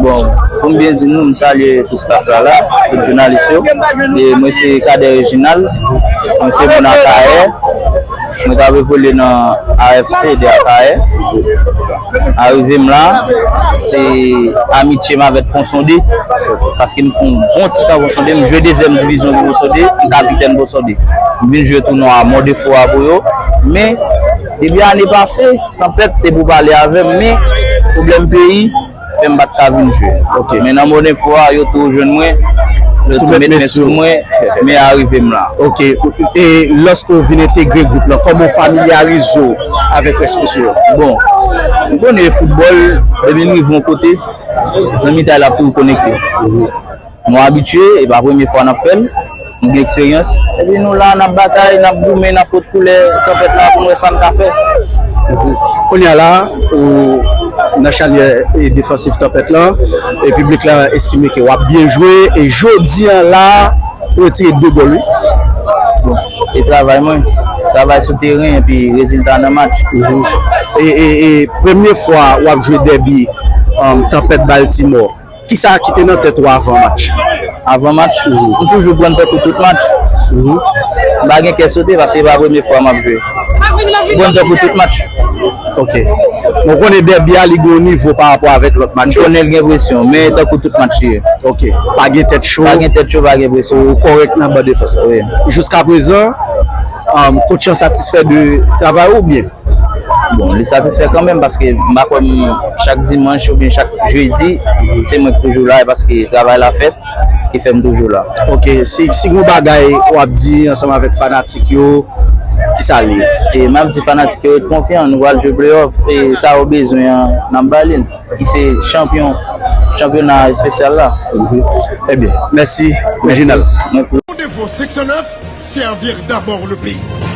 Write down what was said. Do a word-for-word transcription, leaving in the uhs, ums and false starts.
Bon, pou m byen di nou, m salye tout staff la la, tout jounalis yo. E mwen se Cadet Reginald, mwen se moun Akayè. Mwen t ap evolye nan A F C de Akayè. Arive m la, se amitye m avèk Ponsonde, paske m fè yon bon ti tan Ponsonde, m jwe dezyèm divizyon pou Ponsonde, m kapitèn Ponsonde. M vin jwe tounwa Mòn de Fou a pou yo, men depi ane pase, Tanpèt te pou pale avè m, men pwoblèm peyi fè m pa t ka vin jwe. Ok. Men nan Mòn de Fou a, yo tou jwenn mwen, yo tou met men sou mwen, men arive m la. Ok. E lòske w vin entegre gwoup lan, kòman w familyarize w avèk rès mesye yo? Bon, ou konnen foutbòl, depi n rive yon kote, zanmitay la ap toujou konekte. Nou abitye, e pa premye fwa n ap fè l. Nou gen eksperyans. Epi nou la, n ap batay, n ap goumen, n ap pot koulè Tanpèt la pou n wè sa n ka fè. Kounye a la, ou nan chanyè e defansif Tanpèt lan, e piblik la estime ke w ap byen jwe, e jodi a la, ou retire de gòl, wi. Bon, e travay mwen, travay sou teren, epi rezilta nan match. Mhm. E, e, e premye fwa w ap jwe dèbi, um, Tanpèt Baltimore. Kisa ki te nan tèt ou avan match? Avan match, mhm, m toujou pran tankou tout match. Mhm. M pa gen kè sote paske se pa premye fwa m ap jwe. M pran tankou tout match. Ok. Bon, ou konnen dèbi a, li gen yon nivo pa rapò avèk lòt match yo. M konnen l gen presyon, men tankou tout match li ye. Ok. Pa gen tèt cho. Pa gen tèt cho, pa gen presyon. Ou kòrèk nan ban defans la. Wi. Jiskaprezan, um, coach lan satisfè de travay ou byen? Bon, li satisfè kanmenm paske m pa kwè m chak dimanch oubyen chak jedi, se mwen ki toujou la, e paske travay la fèt ki fè m toujou la. Ok, si, si gon bagay w ap di ansanm avèk fanatik yo, kisa l ye? E m ap di fanatik yo ret konfyan, nou pral jwe playoff, se sa yo bezwen an, n ap ba li l. Ki se chanpyon, chanpyona espesyal la. Mhm. Ebyen, mèsi, Reginald. Mèsi. Rendez-vous six neuf, servir d'abord le pays.